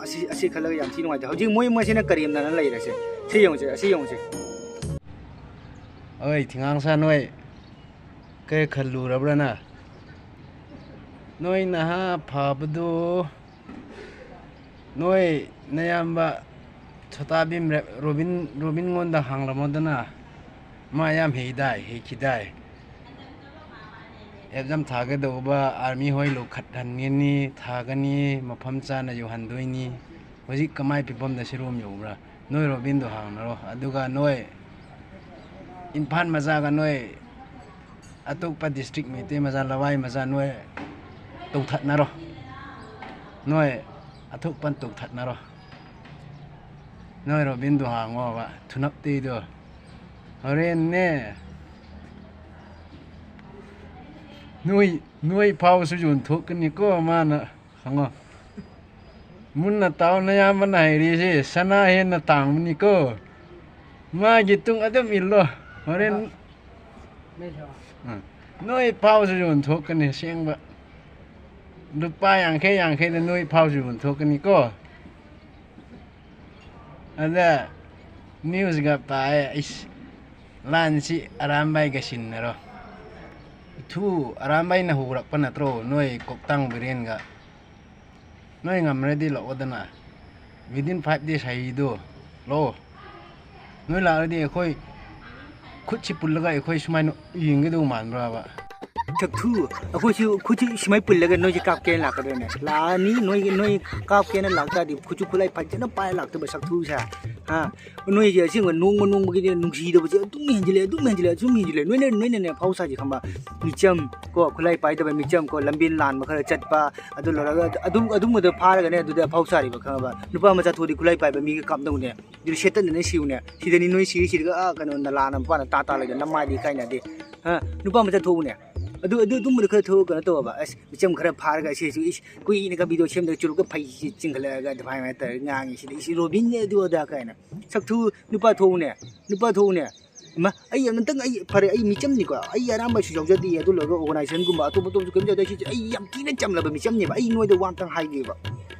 ꯑꯁꯤ, ꯑꯁꯤ ꯈꯜꯂꯒ ꯌꯥꯝ ꯊꯤꯅ ꯅꯨꯡꯉꯥꯏꯇꯦ꯫ ꯍꯧꯖꯤꯛ ꯃꯣꯏ ꯃꯁꯦꯅ ꯀꯔꯦꯝꯅꯅ ꯂꯩꯔꯁꯦ꯫ ꯁꯤ ꯌꯦꯡꯉꯨꯁꯦ, ꯑꯁꯤ ꯌꯦꯡꯉꯨꯁꯦ꯫ ꯑꯣꯏ, ꯊꯤꯉꯥꯡꯁꯥ ꯅꯣꯏ, ꯀꯩ ꯈꯜꯂꯨꯔꯕ꯭ꯔꯥ ꯅ? ꯅꯣꯏ ꯅꯍꯥ ꯐꯕꯗꯨ, ꯅꯣꯏ ꯅꯌꯥꯝꯕ ꯁꯣꯇꯥ ꯚꯤꯝ ꯔꯦ-, ꯔꯣꯕꯤꯟ, ꯔꯣꯕꯤꯟꯉꯣꯟꯗ ꯍꯥꯡꯂꯝꯃꯣꯗꯅ꯫ ꯃꯥ ꯌꯥꯝ ꯍꯩꯗꯥꯏ, ꯍꯩꯈꯤꯗꯥꯏ꯫ ꯑꯦꯛꯖꯥꯝ ꯊꯥꯒꯗꯧꯕ ꯑꯥꯔꯃꯤ ꯍꯣꯏ ꯂꯧꯈꯠꯍꯟꯒꯅꯤ, ꯊꯥꯒꯅꯤ, ꯃꯐꯝ ꯆꯥꯅ ꯌꯧꯍꯟꯗꯣꯏꯅꯤ꯫ ꯍꯧꯖꯤꯛ ꯀꯃꯥꯏ ꯐꯤꯕꯝꯗ ꯁꯤꯔꯣꯝ ꯌꯧꯕ꯭ꯔꯥ? ꯅꯣꯏ ꯔꯣꯕꯤꯟꯗꯣ ꯍꯥꯡꯅꯔꯣ꯫ ꯑꯗꯨꯒ ꯅꯣꯏ ꯏꯝꯐꯥꯜ ꯃꯆꯥꯒ ꯅꯣꯏ ꯑꯇꯣꯞꯄ district ꯃꯩꯇꯩ ꯃꯆꯥ, ꯂꯋꯥꯏ ꯃꯆꯥ ꯅꯣꯏ ꯇꯧꯊꯠꯅꯔꯣ꯫ ꯅꯣꯏ ꯑꯇꯣꯞꯄ ꯇꯧꯊꯠꯅꯔꯣ꯫ ꯅꯣꯏ ꯔꯣꯕꯤꯟꯗꯣ ꯍꯥꯡꯉꯣꯕ, ꯊꯨꯅꯞꯇꯤꯗꯣ꯫ ꯍꯣꯔꯦꯟꯅꯦ, ꯅꯣꯏ, ꯅꯣꯏ ꯐꯥꯎꯁꯨ ꯌꯣꯟꯊꯣꯛꯀꯅꯤꯀꯣ ꯃꯥꯅ꯫ ꯈꯪꯉꯣ꯫ ꯃꯨꯟꯅ ꯇꯥꯎ, ꯅꯌꯥꯝꯕꯅ ꯍꯥꯏꯔꯤꯁꯦ ꯁꯅꯥ ꯍꯦꯟꯅ ꯇꯥꯡꯕꯅꯤꯀꯣ꯫ ꯃꯥꯒꯤ ꯇꯨꯡ ꯑꯗꯨꯝ ꯏꯜꯂꯣ꯫ ꯍꯣꯔꯦꯟ ꯎꯝ꯫ ꯅꯣꯏ ꯐꯥꯎꯁꯨ ꯌꯣꯟꯊꯣꯛꯀꯅꯤ ꯑꯁꯦꯡꯕ꯫ ꯂꯨꯄꯥ ꯌꯥꯡꯈꯩ ꯌꯥꯡꯈꯩꯗ ꯅꯣꯏ ꯐꯥꯎꯁꯨ ꯌꯣꯟꯊꯣꯛꯀꯅꯤꯀꯣ꯫ ꯑꯗ newsꯒ ꯄꯥꯏ, ꯑꯩꯁ, ꯂꯥꯟꯁꯤ ꯑꯔꯥꯝꯕꯥꯏꯒ ꯁꯤꯟꯅꯔꯣ꯫ ꯏꯊꯨ, ꯑꯔꯥꯝꯕꯥꯏꯅ ꯍꯧꯔꯛꯄ ꯅꯠꯇ꯭ꯔꯣ ꯅꯣꯏ ꯀꯣꯛꯇꯥꯡ ꯕꯤꯔꯦꯟꯒ? ꯅꯣꯏ ꯉꯝꯃꯔꯗꯤ ꯂꯥꯛꯑꯣꯗꯅ꯫ Within five days ꯍꯩꯗꯣ ꯂꯥꯛꯑꯣ꯫ ꯅꯣꯏ ꯂꯥꯛꯑꯗꯤ ꯑꯩꯈꯣꯏ ꯈꯨꯠꯁꯤ ꯄꯨꯜꯂꯒ ꯑꯩꯈꯣꯏ ꯁꯨꯃꯥꯏꯅ ꯌꯦꯡꯒꯗꯧ ꯃꯥꯟꯕ꯭ꯔꯕ? ꯁꯛꯊꯨ, ꯑꯩꯈꯣꯏꯁꯨ ꯈꯨꯠꯁꯤ ꯁꯨꯃꯥꯏ ꯄꯨꯜꯂꯒ ꯅꯣꯏꯁꯦ ꯀꯥꯞꯀꯦꯅ ꯂꯥꯛꯀꯗꯣꯏꯅꯦ꯫ ꯂꯥꯛꯑꯅꯤ, ꯅꯣꯏꯒꯤ, ꯅꯣꯏ ꯀꯥꯞꯀꯦꯅ ꯂꯥꯛꯇꯥꯔꯗꯤ ꯈꯨꯠꯁꯨ ꯈꯨꯠꯂꯥꯏ ꯐꯖꯅ ꯄꯥꯏꯔ ꯂꯥꯛꯇꯣꯏꯕ ꯁꯛꯊꯨꯁꯦ꯫ ꯍꯥ? ꯅꯣꯏꯁꯦ ꯑꯁꯦꯡꯕ ꯅꯣꯡꯃ ꯅꯣꯡꯃꯒꯤꯗꯤ ꯅꯨꯡꯁꯤꯗꯕꯁꯦ ꯑꯗꯨꯝ ꯍꯦꯟꯖꯤꯜꯂꯦ, ꯑꯗꯨꯝ ꯍꯦꯟꯖꯤꯜꯂꯦ, ꯑꯗꯨꯝ ꯍꯦꯟꯖꯤꯜꯂꯦ꯫ ꯅꯣꯏꯅ, ꯅꯣꯏꯅꯅꯦ ꯐꯥꯎ ꯁꯥꯁꯦ ꯈꯪꯕ? ꯃꯤꯆꯝ ꯀꯣ, ꯈꯨꯠꯂꯥꯏ ꯄꯥꯏꯗꯕ ꯃꯤꯆꯝ ꯀꯣ, ꯂꯝꯕꯦꯟ ꯂꯥꯟꯕ ꯈꯔ ꯆꯠꯄ, ꯑꯗꯨ ꯂꯣꯏꯔꯒ ꯑꯗꯨꯝ, ꯑꯗꯨꯝꯕꯗꯣ ꯐꯥꯔꯒꯅꯦ ꯑꯗꯨꯗ ꯑꯐꯥꯎ ꯁꯥꯔꯤꯕ ꯈꯪꯉꯕ? ꯅꯨꯄꯥ ꯃꯆꯥ ꯊꯣꯛꯑꯗꯤ ꯈꯨꯠꯂꯥꯏ ꯄꯥꯏꯕ ꯃꯤꯒ ꯀꯥꯞꯅꯧꯅꯦ꯫ ꯑꯗꯨꯗꯤ ꯁꯦꯠꯇꯠꯅꯅ ꯁꯤꯌꯨꯅꯦ꯫ ꯁꯤꯗꯅꯤ ꯅꯣꯏ ꯁꯤꯔꯤ ꯁꯤꯔꯒ, ꯑꯥ, ꯀꯩꯅꯣ, ꯅꯂꯥ ꯅꯄꯥꯅ ꯇꯥ ꯇꯥ ꯂꯩꯗꯅ ꯅꯃꯥꯏꯗꯤ ꯀꯥꯏꯅꯗꯦ꯫ ꯍꯥ? ꯅꯨꯄꯥ ꯃꯆꯥ ꯊꯣꯛꯎꯅꯦ꯫ ꯑꯗꯨ, ꯑꯗꯨ, ꯑꯗꯨꯝꯕꯗꯣ ꯈꯔ ꯊꯣꯛꯑ ꯀꯩꯅꯣ ꯇꯧꯑꯣꯕ꯫ ꯑꯁ, ꯃꯤꯆꯝ ꯈꯔ ꯐꯥꯔꯒ ꯑꯁꯤꯁꯨ, ꯏꯁ, ꯀꯨꯏꯅꯒ video ꯁꯦꯝꯗꯒ ꯆꯨꯔꯨꯞꯀ ꯐꯩꯁꯤ ꯆꯤꯡꯈꯠꯂꯛꯑꯒ ꯑꯗꯨꯃꯥꯏꯅ ꯇꯧꯔꯒ ꯉꯥꯡꯉꯤ ꯁꯤꯗ, ꯏꯁ, ꯔꯣꯕꯤꯟꯅꯦ ꯑꯗꯨ ꯑꯗꯥ ꯀꯥꯏꯅ꯫ ꯁꯛꯊꯨ ꯅꯨꯄꯥ ꯊꯣꯛꯎꯅꯦ꯫ ꯅꯨꯄꯥ ꯊꯣꯛꯎꯅꯦ꯫ ꯏꯃꯥ, ꯑꯩ ꯑꯃꯇꯪ, ꯑꯩ, ꯐꯔꯦ, ꯑꯩ ꯃꯤꯆꯝꯅꯤꯀꯣ, ꯑꯩ ꯑꯔꯥꯟꯕꯁꯨ ꯌꯥꯎꯖꯗꯦ, ꯑꯗꯨ ꯂꯣꯏꯔꯒ organizationꯒꯨꯝꯕ ꯑꯇꯣꯞ ꯑꯇꯣꯞꯄꯁꯨ ꯀꯩꯝ ꯌꯥꯎꯗꯦ꯫ ꯁꯤꯁꯦ ꯑꯩ ꯌꯥꯝ ꯊꯤꯅ ꯆꯝꯂꯕ ꯃꯤꯆꯝꯅꯦꯕ꯫ ꯑꯩ ꯅꯣꯏꯗ ꯋꯥ ꯑꯝꯇꯪ ꯍꯥꯏꯒꯦꯕ꯫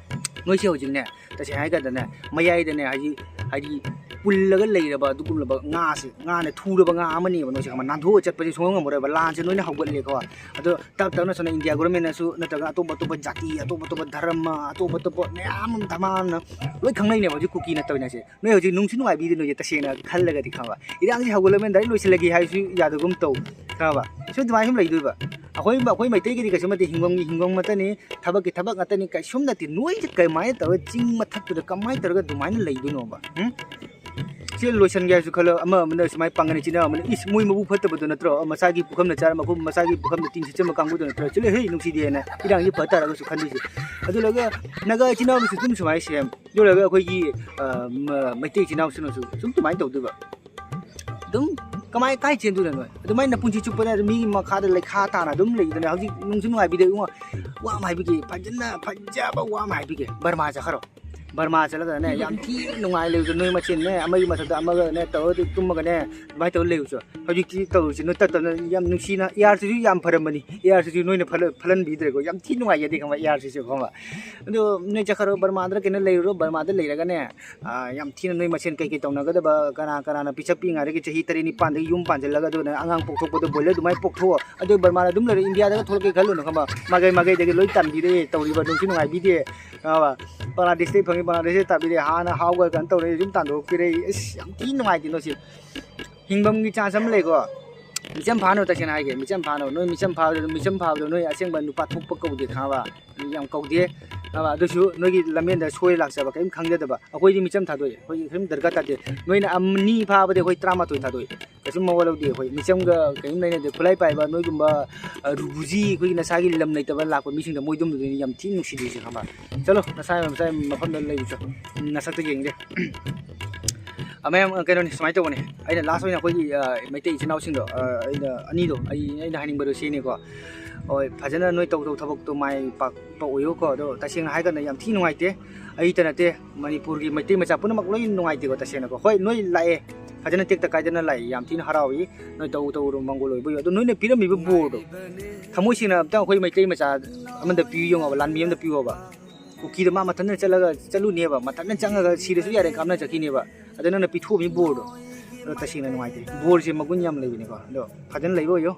ꯅꯣꯏꯁꯦ ꯍꯧꯖꯤꯛꯅꯦ, ꯇꯁꯦꯡꯅ ꯍꯥꯏꯔꯀꯥꯟꯗꯅꯦ, ꯃꯌꯥꯏꯗꯅꯦ, ꯍꯥꯏꯗꯤ, ꯍꯥꯏꯗꯤ ꯄꯨꯜꯂꯒ ꯂꯩꯔꯕ ꯑꯗꯨꯒꯨꯝꯂꯕ ꯉꯥꯁꯦ, ꯉꯥꯅ ꯊꯨꯔꯕ ꯉꯥ ꯑꯃꯅꯦꯕ꯫ ꯅꯣꯏꯁꯦ ꯈꯪꯕ, ꯅꯥꯟꯊꯣꯛꯑ ꯆꯠꯄꯁꯦ ꯁꯨꯡꯉꯝ ꯉꯝꯃꯔꯣꯏꯕ꯫ ꯂꯥꯟꯁꯦ ꯅꯣꯏꯅ ꯍꯧꯒꯠꯂꯦꯀꯣ, ꯑꯗꯣ ꯇꯞ ꯇꯞꯅ ꯁꯣꯝꯗ India governmentꯅꯁꯨ ꯅꯠꯇ꯭ꯔꯒ ꯑꯇꯣꯞ ꯑꯇꯣꯞꯄ ꯖꯥꯇꯤ, ꯑꯇꯣꯞ ꯑꯇꯣꯞꯄ ꯙꯔꯃ, ꯑꯇꯣꯞ ꯑꯇꯣꯞꯄ ꯃꯌꯥꯝ ꯑꯃ ꯙꯔꯃꯅ ꯂꯣꯏ ꯈꯪꯅꯩꯅꯦꯕ ꯍꯧꯖꯤꯛ ꯀꯨꯀꯤꯅ ꯇꯧꯔꯤꯅꯦꯁꯦ꯫ ꯅꯣꯏ ꯍꯧꯖꯤꯛ ꯅꯨꯡꯁꯨ ꯅꯨꯡꯉꯥꯏꯕꯤꯗꯦ ꯅꯣꯏꯁꯦ ꯇꯁꯦꯡꯅ ꯈꯜꯂꯒꯗꯤ ꯈꯪꯉꯕ꯫ ꯏꯔꯥꯡꯁꯤ ꯍꯧꯒꯠꯂꯕꯅꯤꯅ direct ꯂꯣꯏꯁꯤꯜꯂꯒꯦ ꯍꯥꯏꯔꯁꯨ ꯌꯥꯗꯒꯨꯝ ꯇꯧ, ꯈꯪꯉꯕ? ꯁꯨꯝ ꯑꯗꯨꯃꯥꯏꯅ ꯁꯨꯝ ꯂꯩꯗꯣꯏꯕ꯫ ꯑꯩꯈꯣꯏ, ꯑꯩꯈꯣꯏ ꯃꯩꯇꯩꯒꯤꯗꯤ ꯀꯩꯁꯨ ꯅꯠꯇꯦ, ꯍꯤꯡꯐꯝꯒꯤ ꯍꯤꯡꯐꯝ ꯉꯥꯛꯇꯅꯤ, ꯊꯕꯛꯀꯤ ꯊꯕꯛ ꯉꯥꯛꯇꯅꯤ, ꯀꯩꯁꯨꯝ ꯅꯠꯇꯦ꯫ ꯅꯣꯏꯁꯦ ꯀꯃꯥꯏꯅ ꯇꯧꯔꯒ ꯆꯤꯡ ꯃꯊꯛꯇꯨꯗ ꯀꯃꯥꯏꯅ ꯇꯧꯔꯒ ꯑꯗꯨꯃꯥꯏꯅ ꯂꯩꯗꯣꯏꯅꯣꯕ? ꯎꯝ? ꯁꯤ ꯂꯣꯏꯁꯟꯒꯦ ꯍꯥꯏꯔꯁꯨ ꯈꯜꯂꯣ, ꯑꯃ ꯑꯃꯅ ꯁꯨꯃꯥꯏꯅ ꯄꯥꯡꯒꯅꯤ, ꯏꯆꯤꯟ ꯏꯅꯥꯎ ꯑꯃꯅ, ꯏꯁ, ꯃꯣꯏ ꯃꯕꯨꯛ ꯐꯠꯇꯕꯗꯣ ꯅꯠꯇ꯭ꯔꯣ? ꯃꯁꯥꯒꯤ ꯄꯨꯈꯝꯅ ꯆꯥꯔ ꯃꯈꯨꯝ, ꯃꯁꯥꯒꯤ ꯄꯨꯈꯝꯗ ꯇꯤꯟ ꯁꯤꯠꯆꯟꯕ ꯀꯥꯡꯕꯨꯗꯣ ꯅꯠꯇ꯭ꯔꯣ? ꯆꯠꯂꯣ ꯍꯦ, ꯅꯨꯡꯁꯤꯗꯦꯅ ꯏꯔꯥꯡꯁꯤ ꯐ ꯇꯥꯔꯒꯁꯨ ꯈꯟꯗꯣꯏꯁꯦ꯫ ꯑꯗꯨ ꯂꯣꯏꯔꯒ ꯅꯥꯒꯥ ꯏꯆꯤꯟ ꯏꯅꯥꯎꯅꯁꯨ ꯑꯗꯨꯝ ꯁꯨꯃꯥꯏꯅ ꯁꯦꯝ, ꯑꯗꯨ ꯂꯣꯏꯔꯒ ꯑꯩꯈꯣꯏꯒꯤ, ꯑ, ꯃ-, ꯃꯩꯇꯩ ꯏꯆꯤꯟ ꯏꯅꯥꯎꯁꯤꯡꯅꯁꯨ ꯁꯨꯝ ꯑꯗꯨꯃꯥꯏꯅ ꯇꯧꯗꯣꯏꯕ꯫ ꯑꯗꯨꯝ ꯀꯃꯥꯏ, ꯀꯥꯏ ꯆꯦꯟꯗꯣꯏꯅꯣ ꯅꯣꯏ? ꯑꯗꯨꯃꯥꯏꯅ ꯄꯨꯟꯁꯤ ꯆꯨꯞꯄꯗ ꯃꯤꯒꯤ ꯃꯈꯥꯗ ꯂꯩꯈꯥ ꯇꯥꯅ ꯑꯗꯨꯝ ꯂꯩꯗꯅ ꯍꯧꯖꯤꯛ ꯅꯨꯡꯁꯨ ꯅꯨꯡꯉꯥꯏꯕꯤꯗꯦ ꯏꯕꯨꯡꯉꯣ꯫ ꯋꯥ ꯑꯃ ꯍꯥꯏꯕꯤꯒꯦ, ꯐꯖꯅ ꯐꯖꯕ ꯋꯥ ꯑꯃ ꯍꯥꯏꯕꯤꯒꯦ, ꯕꯔꯃꯥ ꯆꯠꯈ꯭ꯔꯣ꯫ ꯕꯔꯃꯥ ꯆꯠꯂꯒꯅꯦ ꯌꯥꯝ ꯊꯤ ꯅꯨꯡꯉꯥꯏ ꯂꯩꯕꯗꯣ, ꯅꯣꯏ ꯃꯁꯦꯟꯅꯦ ꯑꯃꯒꯤ ꯃꯊꯛꯇ ꯑꯃꯒꯅꯦ ꯇꯧꯔꯒ ꯇꯨꯝꯃꯒꯅꯦ ꯑꯗꯨꯃꯥꯏꯅ ꯇꯧꯔ ꯂꯩꯕꯁꯨ꯫ ꯍꯧꯖꯤꯛꯇꯤ ꯇꯧꯔꯤꯁꯤ ꯅꯣꯏ ꯇꯞ ꯇꯞꯅ ꯌꯥꯝ ꯅꯨꯡꯁꯤꯅ, ꯑꯦ ꯑꯥꯔꯁꯤꯁꯨ ꯌꯥꯝ ꯐꯔꯝꯕꯅꯤ, ꯑꯦ ꯑꯥꯔꯁꯤꯁꯨ ꯅꯣꯏꯅ ꯐꯠꯍꯟꯕꯤꯗ꯭ꯔꯦꯀꯣ꯫ ꯌꯥꯝ ꯊꯤ ꯅꯨꯡꯉꯥꯏꯖꯗꯦ ꯈꯪꯕ, ꯑꯦ ꯑꯥꯔꯁꯤꯁꯨ ꯈꯪꯕ꯫ ꯑꯗꯣ ꯅꯣꯏ ꯆꯠꯈ꯭ꯔꯣ, ꯕꯔꯃꯥꯗ ꯀꯩꯅꯣ ꯂꯩꯔꯨꯔꯣ, ꯕꯔꯃꯥꯗ ꯂꯩꯔꯒꯅꯦ ꯌꯥꯝ ꯊꯤꯅ ꯅꯣꯏ ꯃꯁꯦꯟ ꯀꯩꯀꯩ ꯇꯧꯅꯒꯗꯕ, ꯀꯅꯥ ꯀꯅꯥꯅ ꯄꯤꯁꯛ ꯄꯤꯛꯏꯉꯩꯗꯒꯤ ꯆꯍꯤ ꯇꯔꯦꯠ ꯅꯤꯄꯥꯟꯗꯒꯤ ꯌꯨꯝ ꯄꯥꯟꯁꯤꯜꯂꯒ ꯑꯗꯨꯒ ꯑꯉꯥꯡ ꯄꯣꯛꯊꯣꯛꯄꯗꯣ ꯕꯣꯏꯂꯔ ꯑꯗꯨꯃꯥꯏꯅ ꯄꯣꯛꯊꯣꯛꯑꯣ꯫ ꯑꯗꯨ ꯕꯔꯃꯥꯗ ꯑꯗꯨꯝ ꯂꯩꯔ ꯏꯟꯗꯤꯌꯥꯗꯒ ꯊꯣꯛꯂꯛꯀꯦ ꯈꯜꯂꯨꯅꯨ ꯈꯪꯕ꯫ ꯃꯥꯏꯀꯩ ꯃꯥꯏꯀꯩꯗꯒꯤ ꯂꯣꯏ ꯇꯥꯟꯕꯤꯔꯦ ꯇꯧꯔꯤꯕ, ꯅꯨꯡꯁꯨ ꯅꯨꯡꯉꯥꯏꯕꯤꯗꯦ ꯈꯪꯉꯕ꯫ ꯕꯪꯒ꯭ꯂꯥꯗꯦꯁꯇꯩ ꯐꯪꯉꯤ, ꯕꯪꯒ꯭ꯂꯥꯗꯦꯁꯇꯩ ꯇꯥꯕꯤꯔꯦ, ꯍꯥꯟꯅ ꯍꯥꯎꯒ ꯀꯩꯅꯣ ꯇꯧꯔꯦ, ꯌꯨꯝ ꯇꯥꯟꯊꯣꯛꯄꯤꯔꯦ꯫ ꯑꯁ ꯌꯥꯝ ꯊꯤ ꯅꯨꯡꯉꯥꯏꯇꯦ ꯅꯣꯏꯁꯦ꯫ ꯍꯤꯡꯐꯝꯒꯤ ꯆꯥꯟꯁ ꯑꯃ ꯂꯩꯀꯣ꯫ ꯃꯤꯆꯝ ꯐꯥꯅꯕ ꯇꯁꯦꯡꯅ ꯍꯥꯏꯒꯦ, ꯃꯤꯆꯝ ꯐꯥꯅꯕ, ꯅꯣꯏ ꯃꯤꯆꯝ ꯐꯥꯕꯗꯣ, ꯃꯤꯆꯝ ꯐꯥꯕꯗꯣ ꯅꯣꯏ ꯑꯁꯦꯡꯕ ꯅꯨꯄꯥ ꯊꯣꯛꯄ ꯀꯧꯗꯦ ꯈꯪꯉꯕ꯫ ꯌꯥꯝ ꯀꯧꯗꯦ ꯈꯪꯉꯕ꯫ ꯑꯗꯨꯁꯨ ꯅꯣꯏꯒꯤ ꯂꯝꯕꯦꯟꯗ ꯁꯣꯏ ꯂꯥꯛꯆꯕ ꯀꯔꯤꯝ ꯈꯪꯖꯗꯕ꯫ ꯑꯩꯈꯣꯏꯗꯤ ꯃꯤꯆꯝ ꯊꯥꯗꯣꯛꯑꯦ, ꯑꯩꯈꯣꯏꯒꯤ ꯀꯔꯤꯝ ꯗꯔꯀꯥꯔ ꯇꯥꯗꯦ꯫ ꯅꯣꯏꯅ ꯑꯅꯤ ꯐꯥꯕꯗꯤ ꯑꯩꯈꯣꯏ ꯇꯔꯥꯃꯥꯊꯣꯏ ꯊꯥꯗꯣꯛꯑꯦ꯫ ꯀꯩꯁꯨꯝ ꯃꯋꯥ ꯂꯧꯗꯦ꯫ ꯑꯩꯈꯣꯏ ꯃꯤꯆꯝꯒ ꯀꯔꯤꯝ ꯂꯩꯅꯗꯦ꯫ ꯈꯨꯠꯂꯥꯏ ꯄꯥꯏꯕ ꯅꯣꯏꯒꯨꯝꯕ, ꯑ, ꯔꯨꯕꯨꯖꯤ, ꯑꯩꯈꯣꯏꯒꯤ ꯅꯁꯥꯒꯤ ꯂꯝ ꯂꯩꯇꯕ ꯂꯥꯛꯄ ꯃꯤꯁꯤꯡꯗ ꯃꯣꯏꯗꯨꯝꯕꯗꯨꯅꯤ ꯌꯥꯝ ꯊꯤꯅ ꯅꯨꯡꯁꯤꯗꯣꯏꯁꯦ ꯈꯪꯕ꯫ ꯆꯠꯂꯣ, ꯅꯁꯥ ꯅꯁꯥꯒꯤ ꯃꯐꯝꯗ ꯂꯩꯕꯁꯨ ꯅꯁꯛꯇ ꯌꯦꯡꯗꯦ꯫ ꯑ, ꯃꯌꯥꯝ, ꯑ, ꯀꯩꯅꯣꯅꯤ, ꯁꯨꯃꯥꯏꯅ ꯇꯧꯕꯅꯤ꯫ ꯑꯩꯅ ꯂꯥꯁ ꯑꯣꯏꯅ ꯑꯩꯈꯣꯏꯒꯤ, ꯑ, ꯃꯩꯇꯩ ꯏꯆꯤꯟ ꯏꯅꯥꯎꯁꯤꯡꯗꯣ, ꯑ, ꯑꯩꯅ ꯑꯅꯤꯗꯣ, ꯑꯩ, ꯑꯩꯅ ꯍꯥꯏꯅꯤꯡꯕꯗꯣ ꯁꯤꯅꯤꯀꯣ꯫ ꯍꯣꯏ, ꯐꯖꯅ ꯅꯣꯏ ꯇꯧ ꯇꯧ ꯊꯕꯛꯇꯣ ꯃꯥꯏ ꯄꯥꯛꯄ ꯑꯣꯏꯌꯨꯀꯣ꯫ ꯑꯗꯣ ꯇꯁꯦꯡꯅ ꯍꯥꯏꯔꯀꯥꯟꯗ ꯌꯥꯝ ꯊꯤ ꯅꯨꯡꯉꯥꯏꯇꯦ꯫ ꯑꯩꯇ ꯅꯠꯇꯦ, ꯃꯅꯤꯄꯨꯔꯒꯤ ꯃꯩꯇꯩ ꯃꯆꯥ ꯄꯨꯝꯅꯃꯛ ꯂꯣꯏ ꯅꯨꯡꯉꯥꯏꯇꯦꯀꯣ ꯇꯁꯦꯡꯅꯀꯣ꯫ ꯍꯣꯏ, ꯅꯣꯏ ꯂꯥꯛꯑꯦ, ꯐꯖꯅ ꯇꯦꯛꯇ ꯀꯥꯏꯗꯅ ꯂꯥꯛꯑꯦ, ꯌꯥꯝ ꯊꯤꯅ ꯍꯔꯥꯎꯏ꯫ ꯅꯣꯏ ꯇꯧ ꯇꯧꯔꯣ, ꯃꯪꯒꯣꯜ ꯑꯣꯏꯕ ꯑꯣꯏꯌꯨ꯫ ꯑꯗꯣ ꯅꯣꯏꯅ ꯄꯤꯔꯝꯃꯤꯕ ꯕꯣꯔꯗꯣ, ꯊꯃꯣꯏ ꯁꯦꯡꯅ ꯑꯝꯇꯪ ꯑꯩꯈꯣꯏ ꯃꯩꯇꯩ ꯃꯆꯥ ꯑꯃꯗ ꯄꯤꯌꯨ ꯌꯦꯡꯉꯣꯕ, ꯂꯥꯟꯃꯤ ꯑꯃꯗ ꯄꯤꯌꯣꯕ꯫ ꯀꯨꯀꯤꯗ ꯃꯥ ꯃꯊꯟꯇ ꯆꯠꯂꯒ ꯆꯠꯂꯨꯅꯦꯕ, ꯃꯊꯟꯇ ꯆꯪꯉꯒ ꯁꯤꯔꯁꯨ ꯌꯥꯔꯦ ꯀꯥꯞꯅ ꯆꯠꯈꯤꯅꯦꯕ꯫ ꯑꯗꯣ ꯅꯪꯅ ꯄꯤꯊꯣꯛꯑꯝꯃꯤ ꯕꯣꯔꯗꯣ, ꯑꯗꯣ ꯇꯁꯦꯡꯅ ꯅꯨꯡꯉꯥꯏꯇꯦ꯫ ꯕꯣꯔꯁꯦ ꯃꯒꯨꯟ ꯌꯥꯝ ꯂꯩꯕꯅꯤꯀꯣ꯫ ꯑꯗꯣ ꯐꯖꯅ ꯂꯩꯕ ꯑꯣꯏꯌꯣ꯫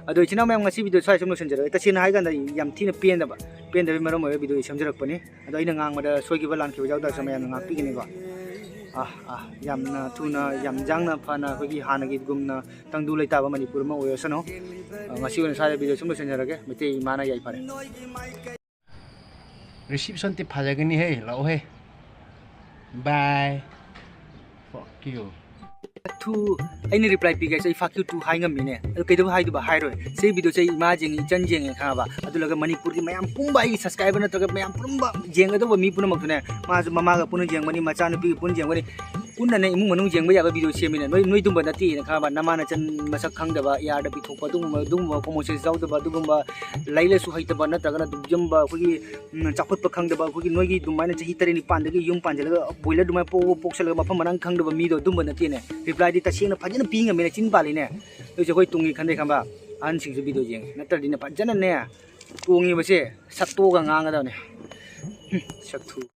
ꯑꯗꯣ ꯏꯆꯤꯟ ꯏꯅꯥꯎ ꯃꯌꯥꯝ, ꯉꯁꯤ ꯚꯤꯗꯤꯑꯣ ꯁ꯭ꯋꯥꯏ ꯁꯨꯝ ꯂꯣꯏꯁꯤꯟꯖꯔꯒꯦ꯫ ꯇꯁꯦꯡꯅ ꯍꯥꯏꯔꯀꯥꯟꯗ ꯌꯥꯝ ꯊꯤꯅ ꯄꯦꯟꯗꯕ, ꯄꯦꯟꯗꯕꯒꯤ ꯃꯔꯝ ꯑꯣꯏꯔꯒ ꯚꯤꯗꯤꯑꯣ ꯁꯦꯝꯖꯔꯛꯄꯅꯤ꯫ ꯑꯗꯣ ꯑꯩꯅ ꯉꯥꯡꯕꯗ ꯁꯣꯏꯈꯤꯕ ꯂꯥꯟꯈꯤꯕ ꯌꯥꯎ ꯇꯥꯔꯁꯨ ꯃꯌꯥꯝꯅ ꯉꯥꯛꯄꯤꯒꯅꯤꯀꯣ꯫ ꯑꯥ, ꯑꯥ, ꯌꯥꯝꯅ ꯊꯨꯅ, ꯌꯥꯝ ꯌꯥꯡꯅ ꯐꯅ ꯑꯩꯈꯣꯏꯒꯤ ꯍꯥꯟꯅꯒꯤꯒꯨꯝꯅ ꯇꯪꯗꯨ ꯂꯩꯇꯥꯕ ꯃꯅꯤꯄꯨꯔ ꯑꯃ ꯑꯣꯏꯔꯁꯅꯨ꯫ ꯑ, ꯉꯁꯤ ꯑꯣꯏꯅ ꯁ꯭ꯋꯥꯏꯗ ꯚꯤꯗꯤꯑꯣ ꯁꯨꯝ ꯂꯣꯏꯁꯤꯟꯖꯔꯒꯦ꯫ ꯃꯩꯇꯩ ꯏꯃꯥꯅ ꯌꯥꯏꯐꯔꯦ꯫ Reception ꯇꯤ ꯐꯖꯒꯅꯤꯍꯦ, ꯂꯥꯛꯑꯣꯍꯦ꯫ Bye. Fuck you. ꯊꯨ, ꯑꯩꯅ ꯔꯤꯄ꯭ꯂꯥꯏ ꯄꯤꯒꯦ ꯍꯥꯏꯁꯦ ꯑꯩ "fuck you too" ꯍꯥꯏ ꯉꯝꯃꯤꯅꯦ꯫ ꯑꯗꯨ ꯀꯩꯗꯧꯕ ꯍꯥꯏꯗꯨꯕ? ꯍꯥꯏꯔꯣꯏ꯫ ꯁꯤ ꯚꯤꯗꯤꯑꯣꯁꯦ ꯑꯩ ꯏꯃꯥ ꯌꯦꯡꯉꯤ, ꯏꯆꯟ ꯌꯦꯡꯉꯤ ꯈꯪꯉꯕ? ꯑꯗꯨꯂꯒ ꯃꯅꯤꯄꯨꯔꯒꯤ ꯃꯌꯥꯝ ꯄꯨꯝꯕ, ꯑꯩꯒꯤ ꯁꯕꯁꯀ꯭ꯔꯥꯏꯕꯔ ꯅꯠꯇ꯭ꯔꯒ ꯃꯌꯥꯝ ꯄꯨꯝꯕ ꯌꯦꯡꯒꯗꯧꯕ ꯃꯤ ꯄꯨꯝꯅꯃꯛꯇꯨꯅꯦ, ꯃꯥꯁꯨ ꯃꯃꯥꯒ ꯄꯨꯟꯅ ꯌꯦꯡꯒꯅꯤ, ꯃꯆꯥꯅꯨꯄꯤꯒ ꯄꯨꯟꯅ ꯌꯦꯡꯒꯅꯤ꯫ ꯄꯨꯟꯅꯅꯦ ꯏꯃꯨꯡ ꯃꯅꯨꯡ ꯌꯦꯡꯕ ꯌꯥꯕ ꯚꯤꯗꯤꯑꯣ ꯁꯦꯝꯃꯤꯅꯦ꯫ ꯅꯣꯏ, ꯅꯣꯏꯗꯨꯝꯕ ꯅꯠꯇꯦꯅ ꯈꯪꯉꯕ? ꯅꯃꯥ ꯅꯆꯟ ꯃꯁꯛ ꯈꯪꯗꯕ, ꯑꯦꯌꯥꯔꯗ ꯄꯤꯊꯣꯛꯄ, ꯑꯗꯨꯒꯨꯝꯕ, ꯑꯗꯨꯒꯨꯝꯕ ꯀꯣꯃꯣꯟ ꯁꯦꯟꯁ ꯌꯥꯎꯗꯕ, ꯑꯗꯨꯒꯨꯝꯕ ꯂꯥꯏꯔꯤꯛ ꯂꯥꯏꯁꯨ ꯍꯩꯇꯕ ꯅꯠꯇ꯭ꯔꯒꯅ ꯗꯨꯝꯖꯝꯕ, ꯑꯩꯈꯣꯏꯒꯤ, ꯎꯝ, ꯆꯥꯎꯈꯠꯄ ꯈꯪꯗꯕ, ꯑꯩꯈꯣꯏꯒꯤ ꯅꯣꯏꯒꯤ ꯑꯗꯨꯃꯥꯏꯅ ꯆꯍꯤ ꯇꯔꯦꯠ ꯅꯤꯄꯥꯟꯗꯒꯤ ꯌꯨꯝ ꯄꯥꯟꯁꯤꯜꯂꯒ ꯕꯣꯏꯂꯔ ꯑꯗꯨꯃꯥꯏꯅ ꯄꯣꯛ-, ꯄꯣꯛꯁꯜꯂꯒ ꯃꯐꯝ ꯃꯔꯥꯡ ꯈꯪꯗꯕ ꯃꯤꯗꯣ ꯑꯗꯨꯝꯕ ꯅꯠꯇꯦꯅꯦ꯫ ꯔꯤꯄ꯭ꯂꯥꯏꯗꯤ ꯇꯁꯦꯡꯅ ꯐꯖꯅ ꯄꯤ ꯉꯝꯃꯦꯅꯦ, ꯆꯤꯟ ꯄꯥꯜꯂꯤꯅꯦ꯫ ꯑꯗꯨꯏꯁꯨ ꯑꯩꯈꯣꯏ ꯇꯨꯡꯒꯤ ꯈꯟꯗꯦ ꯈꯟꯕ ꯑꯍꯟꯁꯤꯡꯁꯨ ꯚꯤꯗꯤꯑꯣ ꯌꯦꯡꯉꯦ, ꯅꯠꯇ꯭ꯔꯗꯤꯅꯦ ꯐꯖꯅꯅꯦ ꯇꯣꯡꯉꯤꯕꯁꯦ ꯁꯠꯇꯣꯛꯑꯒ ꯉꯥꯡꯒꯗꯕꯅꯦ꯫ ꯍꯨꯝ, ꯁꯛꯊꯨ꯫